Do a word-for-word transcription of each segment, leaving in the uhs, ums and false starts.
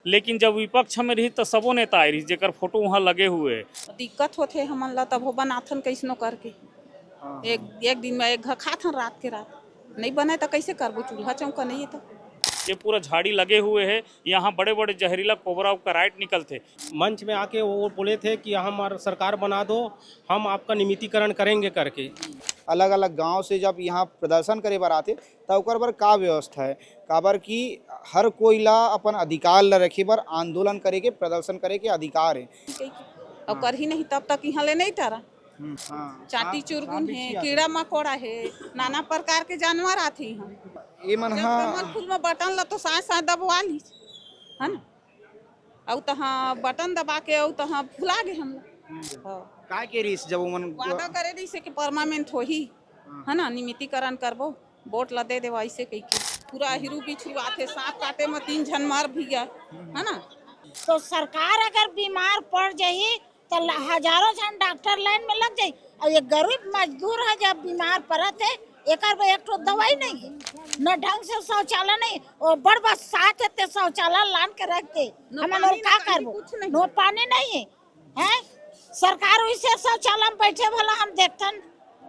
लेकिन जब विपक्ष में रही, त सबो नेता आए रही, जेकर फोटो वहाँ लगे हुए है। दिक्कत होथे हमन ला, तभो बनाथन कइसनो करके। एक एक दिन में एक घर खाथन रात के रात, नहीं बने त कइसे करबो? चूल्हा चौका नहीं है तो। ये पूरा झाड़ी लगे हुए है, यहाँ बड़े बड़े जहरीला कोबरा और कराइट निकलते। मंच में आके वो बोले थे कि हमार सरकार बना दो, हम आपका नियमितीकरण करेंगे करके। अलग अलग गांव से जब यहाँ प्रदर्शन करे बर आथे, त ओकर बर का व्यवस्था है? काबर कि हर कोई ला अपन अधिकार ला रखे बर आंदोलन करे के, प्रदर्शन करे के अधिकार है। अब करही नहीं तब तक यहाँ ले नहीं टरा। चाटी चुरगुन है, कीड़ा मकोड़ा है, नाना प्रकार के जानवर आथे यहाँ। ये मन जब हा कमर फूल में बटन ला तो साथ साथ दबवा ली, है ना? अउ तहाँ बटन दबा के अउ तहाँ फुला गे हम लोग। हाँ। काय के रिस जब उमन वादा करे रहिसे कि परमानेंट होही, है ना, नियमितीकरण करबो, वोट ला दे देवा, ऐसे कही के पूरा हिरू बिछरू आथे, सांप काटे में तीन झन मर भी गए, है ना। तो सरकार अगर बीमार पड़ जाही तो ल- हजारों झन डॉक्टर लाइन में लग जाही। और ये गरीब मजदूर है, जब बीमार पड़त है, एकर बर एक ठो दवाई नहीं है, न ढंग से शौचालय नहीं, वो बड़ बरसात है ते शौचालय लान के रख दे, न हमन पानी, और न का पानी, करबो? कुछ नहीं। नो पानी नहीं है, हैं? सरकार वैसे शौचालय में बैठे भला हम देखतन,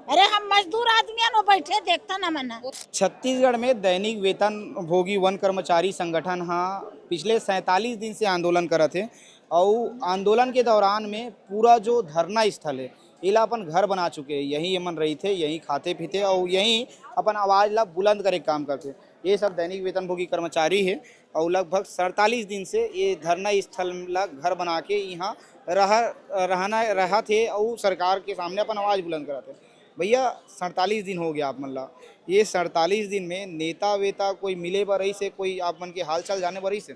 अरे हम मजदूर आदमी हन, वो बैठे देखतन हमन। छत्तीसगढ़ में दैनिक वेतन भोगी वन कर्मचारी संगठन हा पिछले सैंतालीस दिन से आंदोलन करत हे। अउ आंदोलन के दौरान में पूरा जो धरना स्थल है, एला अपन घर बना चुके हैं। यहीं एमन रहिथे, यहीं खाते पीते अउ यहीं अपन आवाज ला बुलंद करे के काम करथे। ये सब दैनिक वेतन भोगी कर्मचारी है अउ लगभग सैंतालीस दिन से ये धरना स्थल ला घर बना के यहाँ रह रहना रहत हे अउ सरकार के सामने अपन आवाज बुलंद करत हे। भैया, सैंतालीस दिन हो गया आप मन ला, ये सैंतालीस दिन में नेता वेता कोई मिले बर रहिस हे, कोई आप मन के हालचाल जाने बर रहिस हे?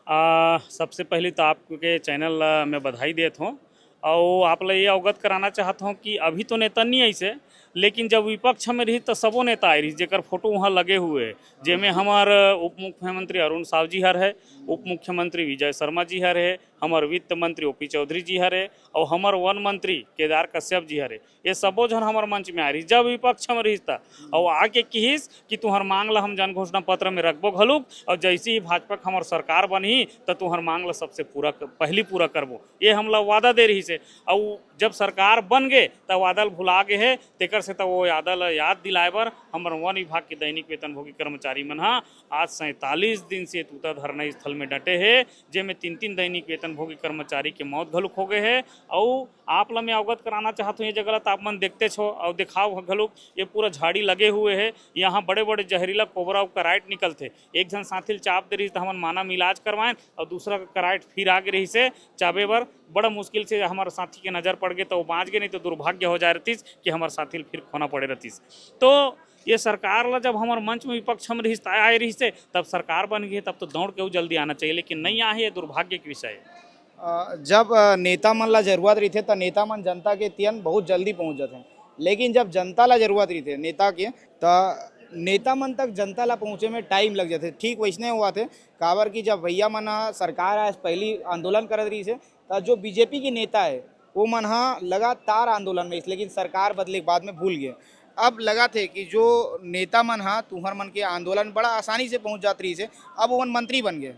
आ, सबसे पहले तो आपके चैनल ला मैं बधाई देत हूँ, और आप ला ये अवगत कराना चाहत हूँ कि अभी तो नेता नहीं आइस हे, लेकिन जब विपक्ष में रही तो सबो नेता आए रही, जेकर फोटो वहाँ लगे हुए है, जेमे हमार उप मुख्यमंत्री अरुण साव जी हर है, उप मुख्यमंत्री विजय शर्मा जी हर है, हमार वित्त मंत्री ओपी चौधरी जी हर है, और हमार वन मंत्री केदार कश्यप जी हर है। ये सबो झन हमार मंच में आए रही जब विपक्ष में रही था, और आके किहिस कि तुहर मांग ला हम जन घोषणा पत्र में रखबो घलुक, और जैसे ही भाजपा के हमार सरकार बनही तो तुहर मांग ला सबसे पूरा क- पहली पूरा करबो, ये हमला वादा दे रही से। और जब सरकार बन गए तब वादा ल भुला गए है, तेकर से तब वो वादा ला याद दिलाए बर हमर वन विभाग के दैनिक वेतन भोगी कर्मचारी मन हा आज सैंतालीस दिन से तूता धरना स्थल में डटे है, जेमे तीन तीन दैनिक वेतन भोगी कर्मचारी के मौत घलुक हो गए है। और आप ला मैं अवगत कराना चाहत हूँ, ये जगह ला तो आप मन देखते छो और दिखाव घलुक, ये पूरा झाड़ी लगे हुए है। यहाँ बड़े बड़े जहरीला कोबरा और कराइट निकलते। एक झन साथी ल चाप दे रही तो हमन माना में इलाज करवाएन और दूसरा कराइट फिर आगे रही से चाबे बर। बड़ा मुश्किल से हमारे साथी के नजर पड़ गए तो वो बाँच गए, नहीं तो दुर्भाग्य हो जाए रहतीस कि हमारे साथी ल फिर खोना पड़े रहतीस। तो ये सरकार ला जब हमारे मंच में विपक्ष में रहिस आए रहिस से, तब सरकार बन गई, तब तो दौड़ के वो जल्दी आना चाहिए, लेकिन नहीं आए, ये दुर्भाग्य के विषय है। अ, जब अ, नेता मन ला जरूरत रहिथे त नेता मन जनता के तियन बहुत जल्दी पहुंच जाथे, लेकिन जब जनता ला जरूरत रहिथे नेता के, त नेता मन तक जनता ला पहुंचे में टाइम लग जाथे। ठीक वैसने हुआ थे, काबर कि जब भैया मन ह सरकार आए से पहली आंदोलन करत रहिस हे, त जो बीजेपी के नेता है वो मन ह लगातार आंदोलन में, लेकिन सरकार बदले के बाद में भूल गए। अब लगा थे कि जो नेता मन ह तुहर मन के आंदोलन बड़ा आसानी से पहुंच जात रहिस हे, अब वो मन मंत्री बन गए।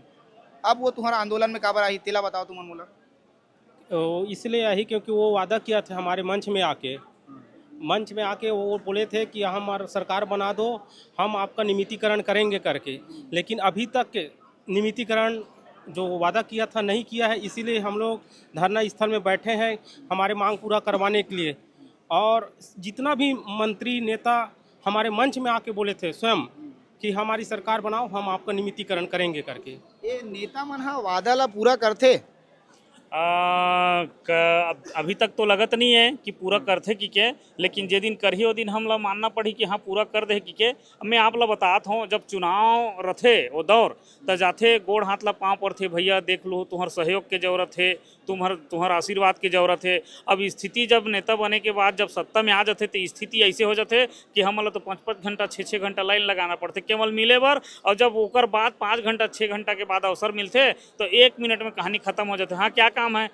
अब वो तुम्हारा आंदोलन में काबर आही, तेला बताओ तुमन मोला। तो इसलिए आही क्योंकि वो वादा किया था हमारे मंच में आके, मंच में आके वो बोले थे कि हमार सरकार बना दो, हम आपका नियमितीकरण करेंगे करके, लेकिन अभी तक नियमितीकरण जो वादा किया था नहीं किया है, इसीलिए हम लोग धरना स्थल में बैठे हैं हमारे मांग पूरा करवाने के लिए। और जितना भी मंत्री नेता हमारे मंच में आके बोले थे स्वयं कि हमारी सरकार बनाओ, हम आपका नियमितीकरण करेंगे करके। ये नेता मन ह वादा ला पूरा करथे? आ, क, अब, अभी तक तो लगत नहीं है कि पूरा करथे कि के, लेकिन जे दिन करही ओ दिन हमला मानना पड़ही कि हाँ, पूरा कर दे कि के। अब मैं आप ला बतात हूँ, जब चुनाव रथे ओ दौर, त जाथे गोड़ हाथ ला पाँव पड़थे, भैया देख लो, तुम्हार सहयोग के जरूरत है, तुम्हार तुम्हार आशीर्वाद के जरूरत है। अब स्थिति जब नेता बने के बाद जब सत्ता में आ जाथे तो स्थिति ऐसे हो जाथे कि हमन ला तो पाँच पाँच घंटा, छः छः घंटा लाइन लगाना पड़थे केवल मिले बर। और जब ओकर बाद पाँच घंटा, छः घंटा के बाद अवसर मिलथे तो एक मिनट में कहानी खत्म हो जाथे। हाँ, क्या काम है,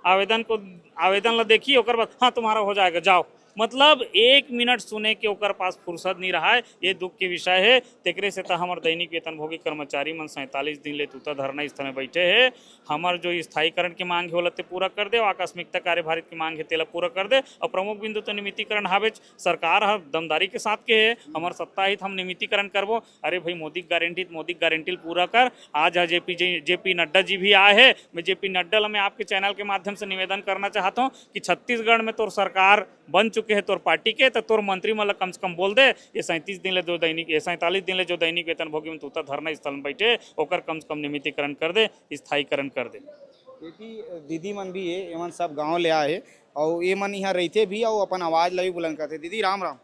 आवेदन को, आवेदन ला देखी, ओकर बाद हाँ तुम्हारा हो जाएगा, जाओ। मतलब एक मिनट सुने के ओकर पास फुर्सत नहीं रहा है। ये दुख के विषय है। तेकरे से त हमर दैनिक वेतनभोगी कर्मचारी मन सैंतालीस दिन ले तुता धरना स्थल में बैठे हे। हमर जो स्थायीकरण के मांग हे, ओला ते पूरा कर दे, आकस्मिकता कार्यभारित के मांग हे, तेला पूरा कर दे। और प्रमुख बिंदु तो नियमितीकरण हावेच। सरकार ह दमदारी के साथ के हे, हमर सत्ता ही त हम नियमितीकरण करबो। अरे भाई, मोदी गारंटी, मोदी गारंटी पूरा कर। आज आज जेपी जी, जेपी नड्डा जी भी आए हैं। मैं जेपी नड्डा ला मैं आपके चैनल के माध्यम से निवेदन करना चाहता हूँ कि छत्तीसगढ़ में तोर सरकार बन चुके हैं तोर पार्टी के, तो तोर मंत्री मन ला कम से कम बोल दे, ये सैंतीस दिन ले जो दैनिक, ये सैंतालीस दिन ले जो दैनिक वेतनभोगी मन तुता धरना स्थल में बैठे, ओकर कम से कम नियमितीकरण कर दे, स्थायीकरण कर दे। क्योंकि दीदी मन भी है, एमन सब गांव ले आए हैं और ये मन यहाँ रहते भी और अपन आवाज ला भी बुलंद करते। दीदी, राम राम।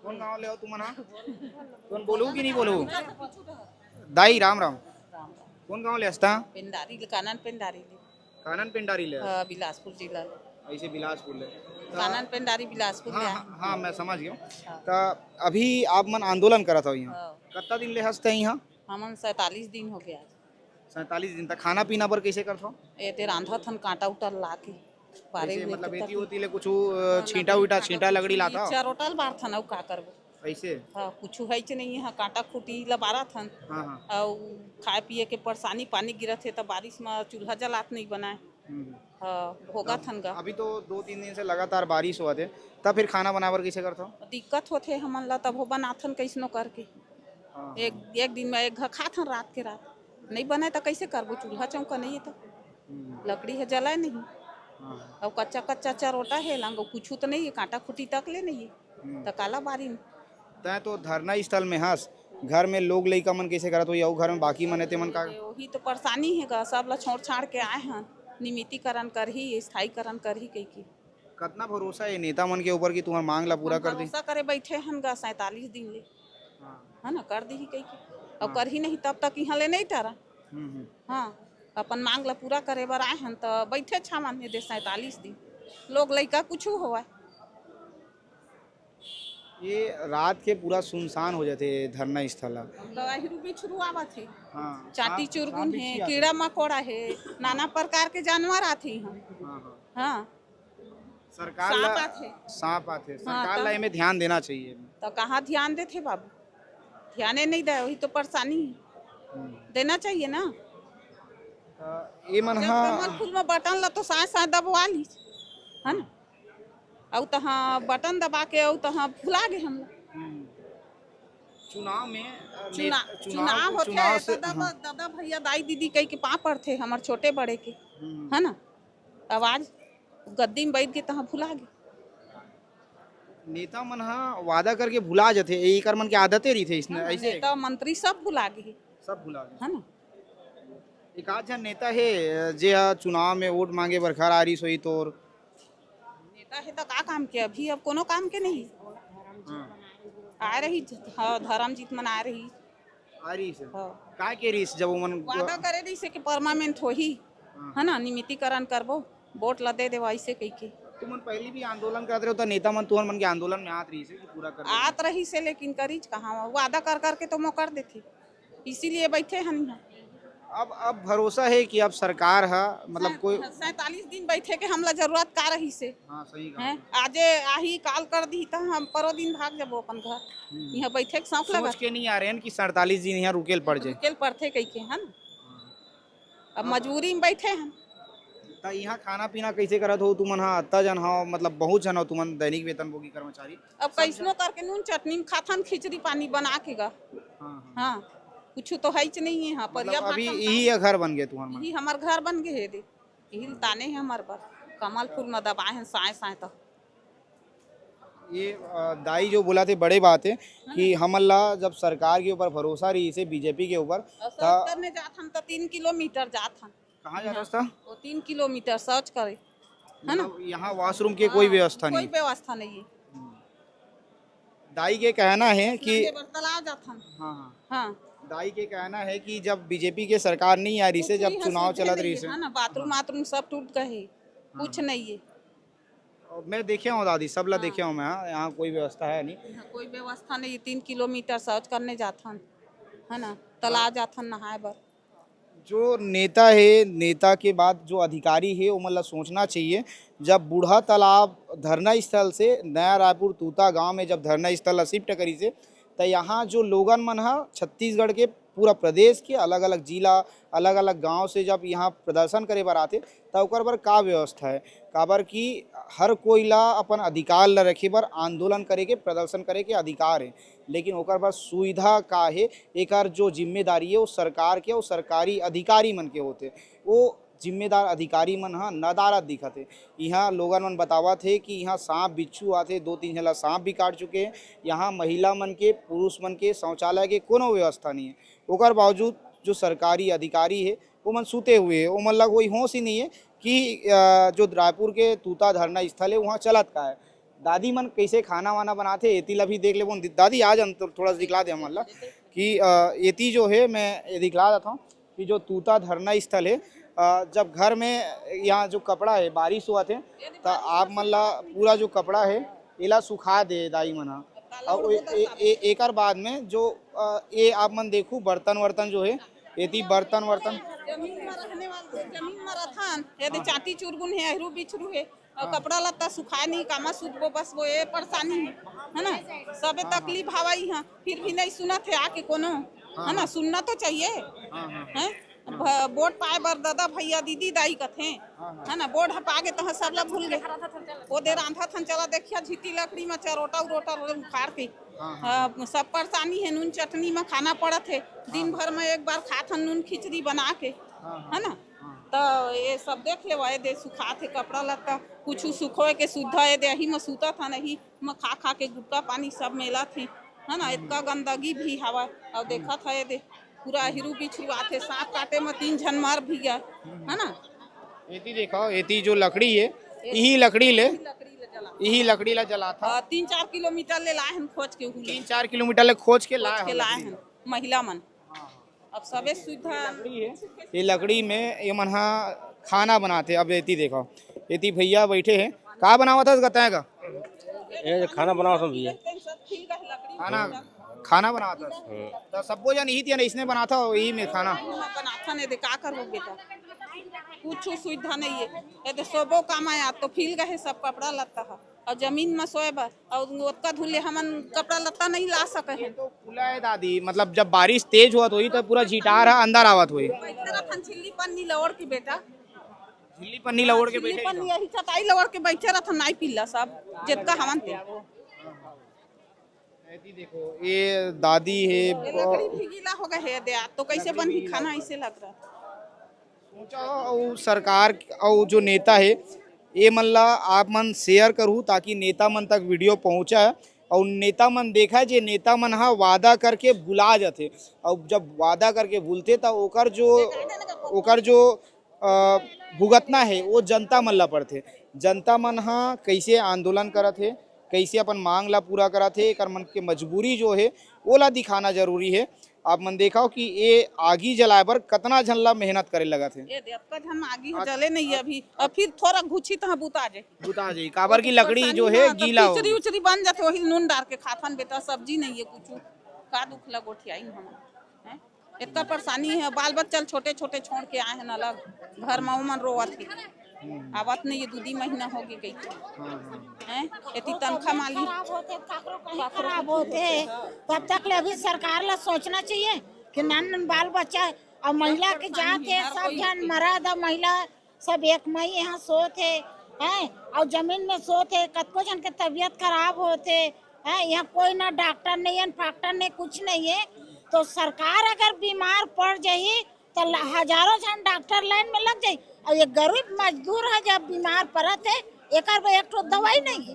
कौन गांव ले हो तुमन हा? कौन बोलू कि नहीं बोलू? दाई, राम राम। कौन गांव ले हस्ता? पेंडारी ले, कानन पेंडारी ले। कानन पेंडारी ले? हाँ, बिलासपुर जिला ले। ऐसे बिलासपुर ले। कानन पेंडारी बिलासपुर हाँ, ले। हाँ, हाँ, मैं समझ गया। हाँ। तो अभी आप मन आंदोलन करत हो यहाँ? हाँ। कितना दिन ले हस्ते हैं यहाँ? हमन सैंतालीस दिन हो गया। सैंतालीस दिन तक खाना पीना बर कैसे करथो? ए ते रांधत हन कांटा उटा ला के। बारे कैसे, हुए मतलब, के एती तक ओती ले कुछ, अ, हाँ, छींटा लकड़ी उटा, कांटा छींटा कुछ लकड़ी नहीं, लाता? चरोटा ल बारथन, अउ का करबो? ऐसे? हाँ, कुछ है च नहीं है, कांटा खूटी ल बारथन। हाँ, हाँ। अउ खाए पिए के परेशानी, पानी गिरत हे, त बारिश म चूल्हा जलात नहीं बनाए। हम्म। हाँ, भोगाथन गा। अभी तो दो तीन दिन से लगातार बारिश होवत हे, तब फिर खाना बनाए बर कैसे करथो? दिक्कत होथे हमन ला, तब हो बनाथन कैसनो करके। हाँ, एक, हाँ। एक दिन में एक घर खाथन रात के रात। नहीं बने त कैसे करबो? चूल्हा चौका नहीं है तो। हम्म। लकड़ी है जलाए नहीं। हाँ। अउ कच्चा कच्चा चरोटा है, लंगो कुछ तो नहीं है, कांटा खूटी तक ले नहीं है। हम्म। त काला बारी में। तैं तो धरना स्थल में हस, घर में लोग लइका मन कैसे करत होही, अउ घर में बाकी मन हे, तेमन का? वही तो परेशानी हे गा, सब ला छोड़ छाड़ के आए हन, नियमितीकरण करही, स्थायीकरण करही कहिके। कतना भरोसा हे नेता मन के ऊपर कि तुम्हार मांग ला पूरा हम कर दी? भरोसा करे बैठे हन गा सैंतालीस दिन ले, हाँ। है ना, कर दी कहिके। अब हाँ। करही नहीं तब तक यहाँ ले नहीं टरा। हम्म, हम्म। हाँ, अपन मांग ला पूरा करे बर आए हन त बैठे छावन हे दे सैंतालीस दिन, लोग लइका कुछ होवय। ये रात के पूरा सुनसान हो जाथे धरना स्थल ह। तो अहिरू बिच्छरू आवत हे। हाँ, चाटी सांप, चुरगुन सांप हे, बिच्छी आथे। कीड़ा मकोड़ा हे, नाना प्रकार के जानवर आथे इहाँ। हाँ, हाँ। हाँ। सरकार ला सांप आथे। सांप आथे। हाँ, सरकार तो ला एमे ध्यान देना चाहिए। तो कहाँ ध्यान देथे बाबू? ध्याने नहीं दे, वही तो परेशानी है। हम्म। देना चाहिए ना। तो ये मन जब हा कमल फूल में बटन ला तो साए साए दबवा ली, है ना? अउ तहाँ बटन दबा के अउ तहाँ भुला गे हमला। हम्म। चुनाव में, अ, चुना-, ने-, चुनाव, चुनाव होथे, चुनाव से, दादा हाँ। ब-, दादा भैया दाई दीदी कहि के पाँव पड़थे हमर छोटे बड़े के, हम्म। है ना? आवाज गद्दी में बैठ के तहाँ भुला गे। नेता मन हा वादा करके भुला जथे, एकर मन के आदते रहिथे इसने, हाँ, ऐसे। नेता मंत्री सब भुला गे। सब भुला गे। है ना? एक आध झन नेता हे, जे हा चुनाव में वोट मांगे बर घर आ रहिस होही तोर। नेता हे त का काम के? अभी अब कोनो काम के नहीं। हाँ। आए रही, हाँ, धर्मजीत मन आए रही। आ रहिस हे। हाँ। काय के रहिस जब ओमन वादा करे रहिस हे कि परमानेंट होही, हाँ। है ना, नियमितीकरण करबो, वोट ला दे देवा ऐसे कहि के। तुमन पहली भी आंदोलन करत रहे हो, त नेता मन तुहर मन के आंदोलन में आत रहिस हे कि पूरा कर देबो? आत रहिस हे, लेकिन करीच कहाँ, वादा कर करके तो मोकर देथे। इसीलिए बैठे हन इहाँ। अब, अब भरोसा हे कि अब सरकार ह, मतलब, सै-, कोई सैंतालीस दिन बैठे के हमला जरूरत का रहिस हे? हाँ, सही कहा। हैं? आजे आही, काल कर दी त हम परो दिन भाग जाबो अपन घर। हम्म। इहाँ बैठे के शौक सोच लगा। के नहीं आ रहे हैं कि सैंतालीस दिन यहाँ रुके ल पड़ जाए। रुके ल पड़थे कहि के, है ना? हाँ। अब अब मजबूरी में बैठे हन। त इहाँ खाना पीना कैसे करत हो तुमन हा? अत्ता जन हो, मतलब, बहुत जन हो तुमन दैनिक वेतनभोगी कर्मचारी। अब सब कैसनो जन करके नून चटनी में खाथन, खिचड़ी पानी बना के गा। हाँ, हाँ। हाँ, कुछ तो है च नहीं है। हाँ, मतलब, परिया अभी भात हम यही खाए। ये घर बन गए तुहर मन? यही हमर घर बन गए हे दे, यही ल ताने हे हमर बर। कमल फूल में दबाए हैं साए साए तो। ये, अ, दाई जो बोला थे बड़े बात है कि हमन ला जब सरकार के ऊपर भरोसा रहिस हे, बीजेपी के ऊपर, और त शौच करने जात हन तो तीन किलोमीटर जात हन। कहाँ जात हस त? वो तीन किलोमीटर शौच करे, है ना? मतलब, यहाँ वॉशरूम के कोई हाँ, व्यवस्था कोई नहीं? व्यवस्था नहीं है। हम्म। दाई के कहना है कि नहाए बर तालाब जात हन। हाँ, हाँ। हाँ। दाई के कहना है कि जब बीजेपी के सरकार नहीं आ रहिस हे, कुछ जब नहीं चुनाव हंसी चलत खेलेंगे, रहिस हे। है ना? बाथरूम हाँ। वाथरूम सब टूट गए हे, हाँ, कुछ हाँ। नहीं है। और मैं देखे हूँ दादी, सब ला हाँ। देखे हूँ मैं, हाँ, यहाँ कोई व्यवस्था है नहीं। यहाँ कोई व्यवस्था नहीं, तीन किलोमीटर शौच करने जात हन, है ना, तालाब हाँ। जात हन नहाए बर। जो नेता हे, नेता के बाद जो अधिकारी हे, ओमन ला सोचना चाहिए। जब बूढ़ा तालाब धरना स्थल से नया रायपुर तूता गांव में जब धरना स्थल ला शिफ्ट करिस हे, त यहाँ जो लोगन मन ह छत्तीसगढ़ के पूरा प्रदेश के अलग-अलग जिला, अलग-अलग गांव से जब यहाँ प्रदर्शन करे बर आथे, त ओकर बर का व्यवस्था है? काबर कि हर कोई ला अपन अधिकार ला रखे बर आंदोलन करे के, प्रदर्शन करे के अधिकार है, लेकिन ओकर बर सुविधा का है, एकर जो जिम्मेदारी है, वो सरकार के, वो सरकारी अधिकारी मन के होथे। वो जिम्मेदार अधिकारी मन ह नदारद दिखत हे। इहाँ लोगन मन बतावत हे कि इहाँ सांप बिच्छू आथे, दो तीन झन ला सांप भी काट चुके हे। यहाँ महिला मन के, पुरुष मन के शौचालय के कोनो व्यवस्था नहीं है। ओकर बावजूद जो सरकारी अधिकारी हे, वो मन सुते हुए हे, वो मन ला कोई होश ही नहीं है कि अ, जो रायपुर के तूता धरना स्थल है, वहाँ चलत का है। दादी मन कैसे खाना वाना बनाथे, एती ला भी देख लेबो। दादी, आ जा न, तो थोड़ा सा दिखला दे हमन ला कि अ, एती जो है, मैं ये दिखला देता हूँ कि जो तूता धरना स्थल है, अ, जब घर में यहाँ जो कपड़ा है, बारिश हुआ थे, तो आप मन ला पूरा जो कपड़ा है, एला सुखा दे दाई मन ह। और ए, ए, ए, एकर बाद में जो अ, ये आप मन देखू, बर्तन वर्तन जो है, एती बर्तन वर्तन। जमीन में रहने वाले, जमीन में रथन, यदि हाँ। चाटी चुरगुन है, अहरू बिछरू है, और हाँ। कपड़ा लत्ता सुखाए नहीं, कामा सूतबो बसबो, ये परेशानी है, है ना? सबे हाँ, हाँ। तकलीफ हवाई है, फिर भी नहीं सुनत है आके कोनो, हाँ, है ना? हाँ। सुनना तो चाहिए, हाँ, हाँ, हाँ। हैं? हाँ। भ-, वोट पाए बर दादा, भैया, दीदी, दाई कथे, हाँ, हाँ। है ना? वोट हपा गे तो सब ला भूल गए। वो दे रांधा थन चला देखिया, झिटी लकड़ी में चरोटा उरोटा उखाड़ के, हाँ, हाँ। अ, सब परेशानी है, नून चटनी में खाना पड़त है, दिन हाँ। भर में एक बार खात हन नून खिचड़ी बना के, हाँ, हाँ। है ना? हाँ। तो ये सब देख ले, वाहे दे सुखात है कपड़ा लत्ता, कुछ सुखोए के सुविधा है दे, यही में सूतत हन, यही में खा खा के गुटका पानी सब मेलत है, है ना? हम्म। इतना गंदगी भी हवा, और हम्म। देखत है दे पूरा हिरू बिछरू आथे, सांप काटे में तीन झन मर भी गया, हम्म। है ना? एती देखो, एती जो लकड़ी है, यही लकड़ी ले, यही लकड़ी ले जला। यही लकड़ी ला जलाथा। हाँ, तीन चार किलोमीटर ले लाए हन खोज के हुले। तीन चार किलोमीटर ले खोज के खोज लाए के हो लाए लकड़ी। हन, महिला मन। हाँ, हाँ। अब सबे सुविधा लकड़ी है। ये लकड़ी में ये मन हा खाना बनाते। अब एती देखो, एती भैया बैठे हैं, का बनावत हस गताए का? ये खाना बनावत हन भैया। खाना, खाना बनावत हस? हाँ। तो सबो जन इही तिया इसने बनाथा हो, यही में खाना? बनाथन, ये दे का करबो बेटा, कुछ सुविधा नहीं है। ये दे सोबो काम आया तो फील गए सब कपड़ा लत्ता है, और जमीन में सोए बर, और ओतका धूले हमन कपड़ा लत्ता नहीं ला सके हैं। तो खुला है दादी, मतलब जब बारिश तेज होत होही तो पूरा झिटार हा अंदर आवत होही। बैठे रथन झिल्ली पन्नी ला ओढ़ के बेटा। झिल्ली पन्नी ला ओढ़ के झिल्ली बैठे पन्नी ही तो। यही चटाई ला ओढ़ के बैठे रथन, नाई पिल्ला सब, जितका हमन ते। एती देखो, ये दादी है, ये लकड़ी भी गीला हो गए है दे, तो कैसे बनही खाना, ऐसे लग रहा। सोचा, और सरकार और जो नेता है, ये मन ला आप मन शेयर करू, ताकि नेता मन तक वीडियो पहुँचा, और नेता मन देखा, जे नेता मन हा वादा करके भुला जाथे, और जब वादा करके भूलथे, तो ओकर जो, ओकर जो अ, भुगतना है, वो जनता मन ला पड़थे। जनता मन ह कैसे आंदोलन करत हे, कैसे अपन मांग ला पूरा करत हे, एकर मन के मजबूरी जो है, वो ला दिखाना जरूरी है। आप मन देखो कि ये आगी जलाए बर कतना झन ला मेहनत करे लगत हे। ये दे, अतका झन आगी ह हाँ। जले नहीं है अभी, अब फिर थोड़ा घुची तहाँ बुता जाए। बुता जाए, काबर की लकी लकड़ी जो है, गीला हो। खिचड़ी उचड़ी बन जाते, वही नून डाल के खाथन बेटा, सब्जी नहीं है कुछ, का दुख ला गोठियाई हम, हैं? इतना परेशानी है, बाल बच्चा छोटे छोटे छोड़ के आए हैं अलग घर में, उमन रोवत है, आवत नहीं है, दू दी महीना हो गई कही। हैं? इतनी तनखा माली खराब होते, काकरो कहीं खराब होते, तब तक ले अभी सरकार ला सोचना चाहिए कि नन नन बाल बच्चा है, और महिला के जात है, सब जन मरद और महिला सब एक मई यहाँ सोत हे, हैं, और जमीन में सोत हे, कतको जन के तबीयत खराब होत हे, हैं, यहाँ कोई ना डॉक्टर नहीं है, फाक्टर नहीं, कुछ नहीं है। तो सरकार अगर बीमार पड़ जाही, तो ल-, हजारों जन डॉक्टर लाइन में लग जाही, और ये गरीब मजदूर है, जब बीमार पड़त है, एकर बर एक ठो दवाई नहीं है,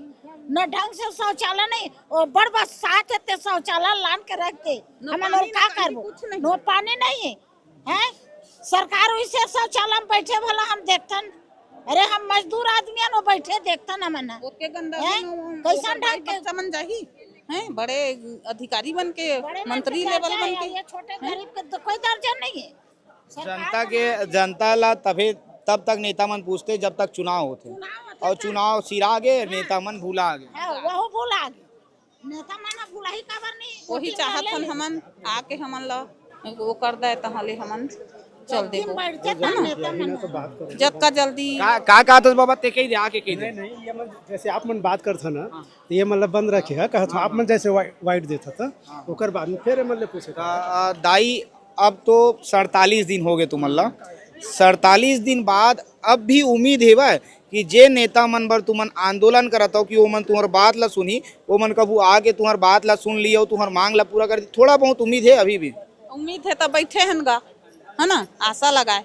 न ढंग से शौचालय नहीं, वो बड़ बरसात है, ते शौचालय लान के रख दे, न हमन पानी, और न का पानी, करबो? कुछ नहीं। नो पानी नहीं है, हैं? सरकार वैसे शौचालय में बैठे भला हम देखतन। अरे, हम मजदूर आदमी हन, वो बैठे देखतन हमन ह। ओके गंदा हैं? कैसन ढंग के बच्चा मन जाही? हैं? बड़े अधिकारी बन के, बड़े मंत्री लेवल बन के। ये छोटे गरीब के तो कोई दर्जा नहीं है। जनता के, जनता ला तभे, तब तक नेता मन पूछते जब तक चुनाव होते। और चुनाव सिरा गे, नेता मन भुला गे। हाँ, वहू भुला गे। नेता मन भुलाही काबर नहीं? वही चाहत हन हमन आके हमन ला वो कर दे, तहां ले हमन चल देबो। बैठ जाता नेता मन। जतका जल्दी का का कहत हस बाबा, ते कही दे, आके कही दे। नहीं, नहीं, ये मन जैसे आप मन बात करत ह ना, तो ये मतलब बंद रखे है, कहत ह आप मन जैसे वाइ- वाइट देत ह, ओकर बाद में फिर मतलब पूछे। आ, दाई, अब तो सड़तालीस दिन हो गए तुमन ला। सड़तालीस दिन बाद अब भी उम्मीद हेवय कि जे नेता मन बर तुमन आंदोलन करत हो कि ओमन तुम्हार बात ला सुनही, ओमन कभू आके तुम्हार बात ला सुन ली अउ तुम्हार मांग ला पूरा कर दी? थोड़ा बहुत उम्मीद है अभी भी? उम्मीद है, तब बैठे हन गा, है ना, आशा लगाए।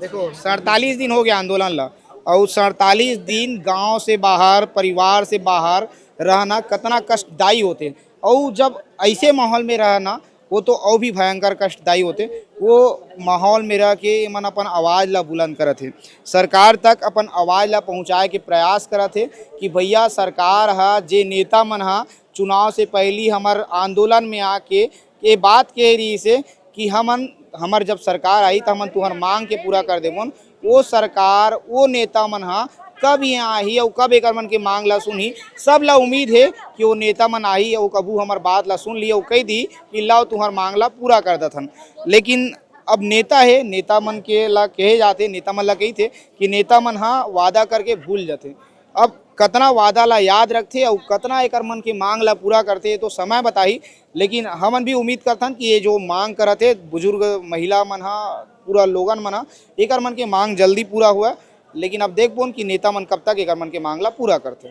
देखो, सड़तालीस दिन हो गया आंदोलन ला, और सड़तालीस दिन गांव से बाहर, परिवार से बाहर रहना कितना कष्टदायी होते। और जब ऐसे माहौल में रहना, वो तो और भी भयंकर कष्टदायी होते। वो माहौल में रह के ये मन अपन आवाज़ ला बुलंद करत हे, सरकार तक अपन आवाज़ ला पहुँचाए के प्रयास करत हे कि भैया, सरकार हा, जे नेता मन हा चुनाव से पहली हमर आंदोलन में आके ये बात कह रही से कि हमन, हमर जब सरकार आई त हमन तुहर मांग के पूरा कर देबोन। वो सरकार, वो नेता मन हा कब यहाँ आही और कब एकर मन के मांग ला सुनही? सब ला उम्मीद है कि वो नेता मन आही और कभू हमर बात ला सुन ली और कह दी कि लाओ तुहर मांग ला पूरा कर दथन। लेकिन अब नेता है, नेता मन के ला कहे जाते, नेता मन ला कही थे कि नेता मन हा वादा करके भूल जाते। अब कतना वादा ला याद रखथे और कतना एकर मन के मांग ला पूरा करथे, ये तो समय बताही। लेकिन हमन भी उम्मीद करथन कि ये जो मांग करत हे बुजुर्ग महिला मन हा, पूरा लोगन मन हा, एकर मन के मांग जल्दी पूरा हुआ। लेकिन अब देखबोन कि नेता मन कब तक एकर मन के मांग ला पूरा करथे।